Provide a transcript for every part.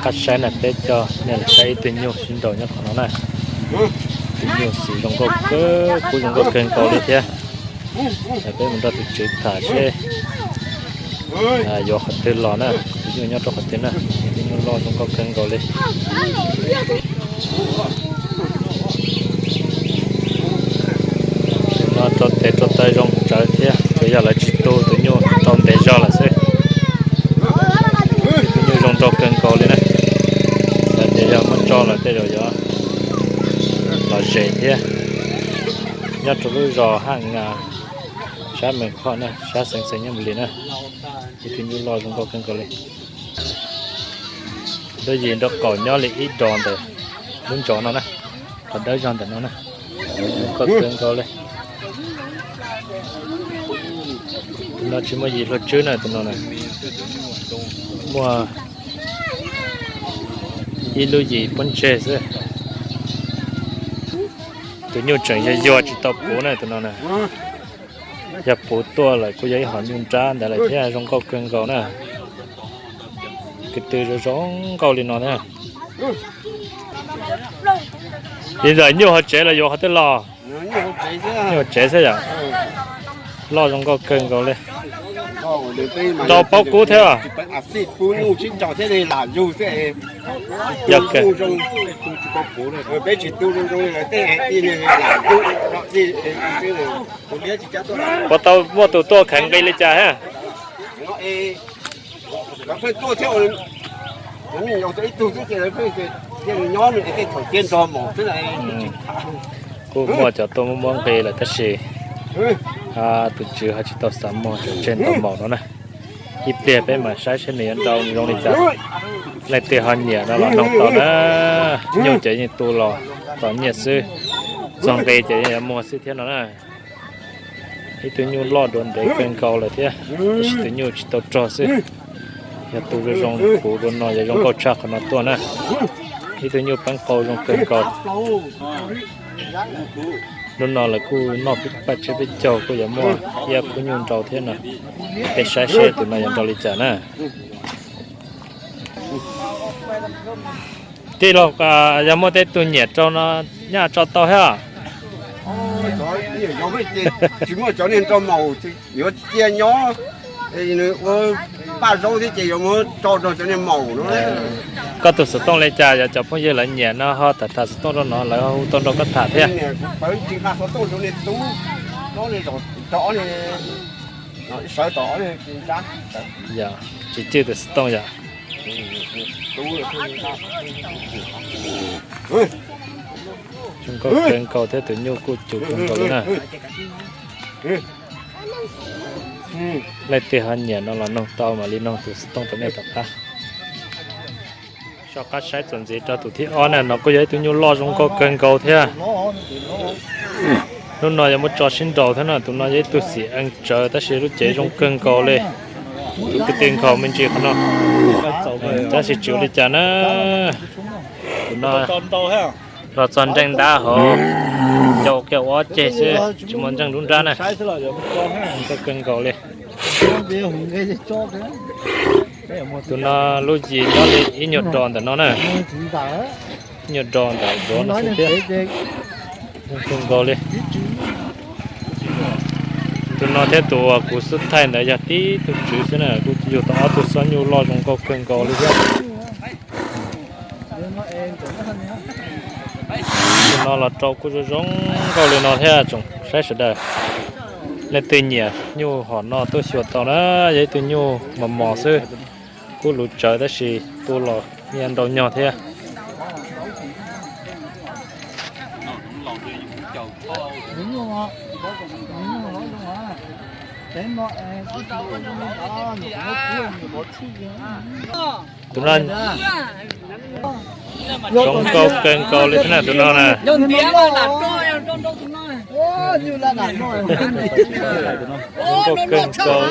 Qab saib na, peb coj nej los saib ib tug nyuj sib nraus nyob qhov no na. Tus nyuj xim zoo nkauj kawg, kub zoo nkauj kawg nkaus li thiab. Peb mus nrog tus tswv tham seb yuav qhov twg los na, tus nyuj nyob rau qhov twg na. Tus nyuj loj zoo nkauj kawg nkaus li. Tus no rau tes rau taw zoo tsawv thiab, tsuas yog lawv tsis tu tus nyuj rau ntev zog lawm xwb. Tus nyuj zoo nraug kawg nkaus li na. Lawv tias yog muab tso lawm tej zaum yuav lom zem thiab. Nyob rau lub zos Haj Nas, sab Mes Khoj na, sab xeev Xais Nyaj Lis na. Ib tug nyuj loj zoo nkauj kawg nkaus li. Lub yim nraub qaum nyob li ib dos ntawm lub ntsos no na, qhov dawb zog ntawm no na. Zoo nkauj kawg nkaus li. Tus no tsis muaj yim hlua tswb na, tus no na muaj ib lub yim pob ntseg xwb. Tus nyuj tseem yuag yuag tsis tau puv na tus no na. Yog puv tuaj lawm kuj yog ib hom nyuj nrab ntawd lawm thiab, zoo nkauj kawg nkaus na. Kwv tw zoo zoo nkauj li no thiab. Li ntawm nyuj hauv tsev los yuav qhov twg los? Nyuj hauv tsev xwb yom. Loj zoo nkauj kawg nkaus li. Rau paub kub thiab. Yog kawg. Puas tau muaj tus tuaj kheev nqi li cas thiab? Kuj muaj cov tuaj muab muab nqi lawm tab sis tus tswv ho tsis tau xav muag cov tseg ntau maum no na. Ib pliag peb mam saib seb nws yuav nrau zoo li cas, leej twg ho nyiam no los noog tau na. Nyuj ces yeej tu los txom nyem xwb, txog nqi ces yeej yuav muag xwb thiab no na. Ib tug nyuj loj dua ntev kawg nkaus lawm thiab, tab sis tus nyuj tsis tau rog xwb. Yog tus zoo zoo puv dua no yog zoo nkauj tshaj qhov no tuaj na. Ib tug nyuj peeb qau zoo kawg nkaus. Hnub no lawv kuj noj paj tsib peb caug kuj yuav muaj ib khub nyuj nrau thiab no. Peb saib seb tus no yuav nrau li cas na. Tij laug, yog muaj tej tug nyiam rau no nyaj tso tau thiab. Tsis muaj cov niag nrau maum, yuav cia nyob, nws ua paj zaub thiab ces yuav muab tso rau cov niag maum no. Koj tus xov tooj li cas, yog cov phooj ywg lawv nyiam no ho tham tham xov tooj rau no lawv hu tuaj nrog koj tham thiab. Yog tsis cwj tus xov tooj yom. Zoo nkauj kawg nkaus thiab tus nyuj kuj cus kawg nkaus li na. Leej twg ho nyiam no los noog tau mam li noog tus xov tooj rau nej tom qab. Soj qab saib txuas ntxiv rau tus thib ob na, no kuj yog ib tug nyuj loj zoo nkauj kawg nkaus thiab. Hnub no yuav muab tso sib nraus thiab no, tus no yog ib tug xim eev tsawv tab sis lub cev zoo kawg nkaus li. Tus kwv tij nkhaus me ntsis qhov no, tab sis tsis ua li cas na. Tus no los txog nreej nrab hauv, cau kiag ua ob ceg xwb, tsis muaj ntseej lub nrab na. Zoo nkauj kawg nkaus li. Tus no lub yim nyob li ib nyuag do ntawm no na. Ib nyuag do ntawm duav no xwb thiab. Zoo kawg nkaus li. Tus no thiab tus uas kuv xub thaij ntawd yog tib tug tswv xwb na, kuj yug tau ob tug xob nyuj loj zoo nkauj kawg nkaus li thiab. Tus no los rau kuj zoo zoo nkauj li no thiab tsoom saib sawv daws. Leej twg nyiam nyuj hom no tuaj xyuas tau na, yog ib tug nyuj mos mos xwb, kub luv tsawv tab sis tu los nyiaj ntau nyog thiab. Tus no zoo nkauj kawg nkaus li thiab na, tus no na. Zoo nkauj kawg nkaus.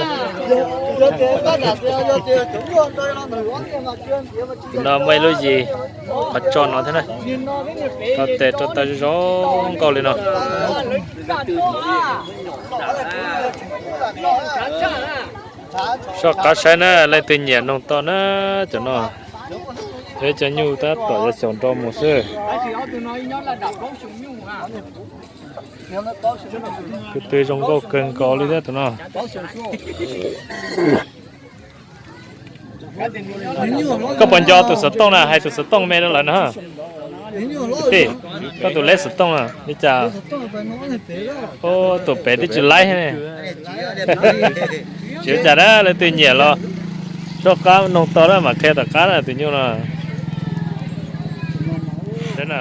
Tus no muaj ib lub yim qhov tso no thiab na. Rau tes rau taw zoo nkauj li no. Soj qab saib na, leej twg nyiam noog tau na, cov no. Peb cov nyuj tab tom yuav xyaum nrau mus xwb. Tus twg zoo nkauj kawg nkaus li thiab tus no. Koj puas nco tus xov tooj na, hais tus xov tooj me rau lawv na. Tij, koj tus leb xov tooj na li cas? Tus pem twb tsis laib ne. Tsis ua cas na, leej twg nyiam los soj qab noog tau na, mam qhia tom qab na tus nyuj no.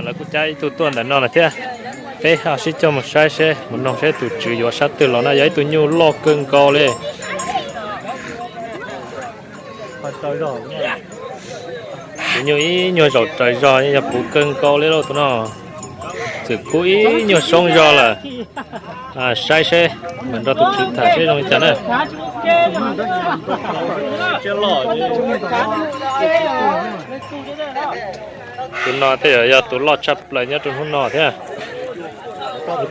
Lawv kuj cab ib tug tuaj ntawm no lawm thiab. Peb ho sib coj mus saib seb, mus noog seb tus tswv yuav sab twg los na. Yog ib tug nyuj loj kawg nkaus li. Tus nyuj ib nyuag zaum raws zog, yog puv kawg nkaus li lauj tus no. Txwm kub ib nyuag soob zog lawm. Saib seb, mam nrog tus tswv tham seb zoo li cas na. Tus no tej zaum yog tus loj tshaj plaws nyob rau hnub no thiab.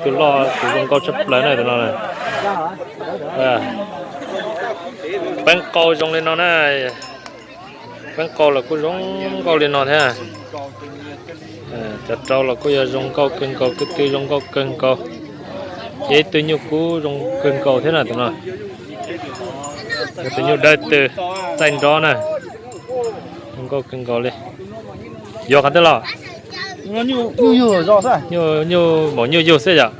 Tus loj, tus zoo nkauj tshaj plaws na tus no. Peeb qau zoo li no na. Peeb qau los kuj zoo nkauj li no thiab. Cov rau los kuj yog zoo nkauj kawg nkaus, kwj tw zoo nkauj kawg nkaus. Ces ib tug nyuj kub zoo kawg nkaus thiab na tus no. Tus nyuj dawb tw, txaij nrov na. Zoo nkauj kawg nkaus li. Yuav qhov twg los? Nyuj maum nyuj yug xwb yom?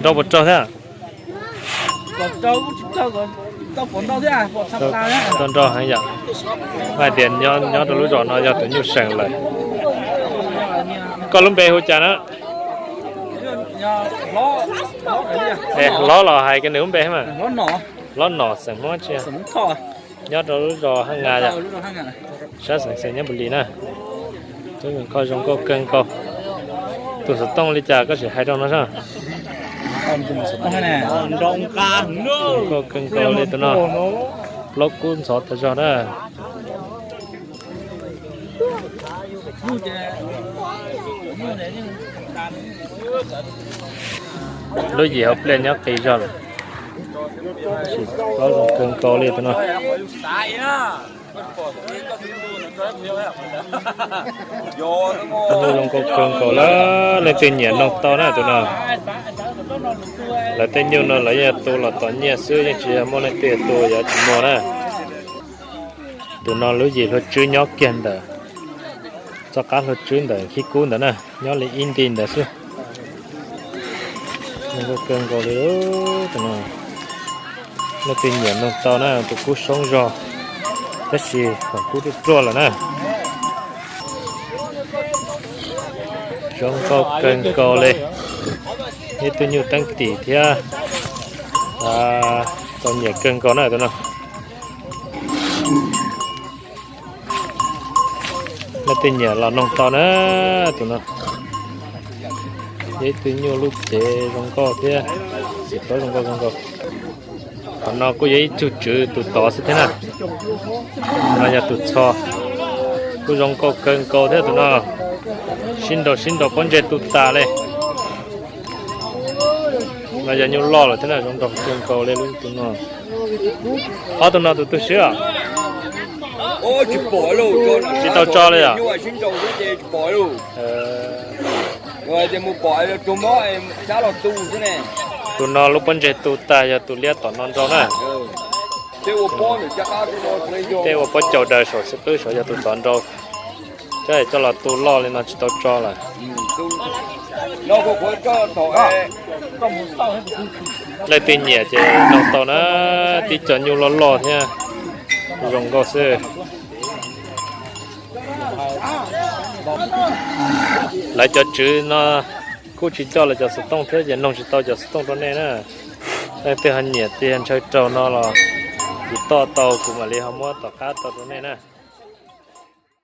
Nrau puas rau thiab? Tau nrau heev yom. Hais tias nyob rau lub zos no yog tus nyuj seem lawm. Koj lub npe hu cas na? Hlob los hais kiag nws lub npe mas. Hlob Nom xeem Hmoob tsi? Nyob rau lub zos Haj Nga yom. Sab xeem Xais Nyab Npus Lis na. Koj zoo nkauj kawg nkaus. Tus xov tooj li cas koj sim hais rau no saib. Zoo nkauj kawg nkaus li tus no. Plaub kub ntxhov tas zog na. Lub yim hauv pliaj nyob qis zog lawm. Tab sis plaub zoo kawg nkaus li tus no. Zoo nkauj kawg nkaus lawm, leej twg nyiam noog tau na tus no. Lawv tej nyuj no lawv yeej tu los tos nyiaj xwb, yeej tsis yog muaj leej twg tu yuav tsis muag na. Tus no lub yim hlua tswb nyob kiag ntawm txoj qab hlua tswb ntawm khib kub ntawd na, nyob li ib nti ntawd xwb. Zoo nkauj kawg nkaus li tus no. Leej twg nyiam noog tau na, tus kub soob zog, tab sis khoom kub ruaj ruaj lawm na. Zoo nkauj kawg nkaus li. Ib tug nyuj teeb tim thiab. Tau nyiam kawg nkaus na tus no. Leej twg nyiam los noog tau na tus no. Yog ib tug nyuj lub cev zoo nkauj thiab, txiv plaub zoo nkauj zoo nkauj. Qhov no kuj yog ib tug tswv tus tod xwb thiab na. No yog tus txho, kuj zoo nkauj kawg nkaus thiab tus no. Sib nraus sib nraus pob ntseg tu tas li. No yog nyuj loj lawm thiab na, zoo nraug kawg nkaus li lub tus no. Ob tug no tus twg swb os? Tsis tau tso li os. Tus no lub pob ntseg tu tag yog tus liab tom no nrau na. Tej ua pob caus daws saum xwb, qwb saud yog tus tod nrau. Coj coj los tu loj li no tsis tau tso lawm. Leej twg nyiam ces noog tau na, tib co nyuj loj loj thiab, zoo nkauj xwb. Lawv cov tswv no kuj tsis coj lawv cov xov tooj thiab ces noog tsis tau cov xov tooj rau nej na. Leej twg ho nyiam tiag ntshaw raug no los tsis toj tau kuv mam li ho muab tom qab tau rau nej na.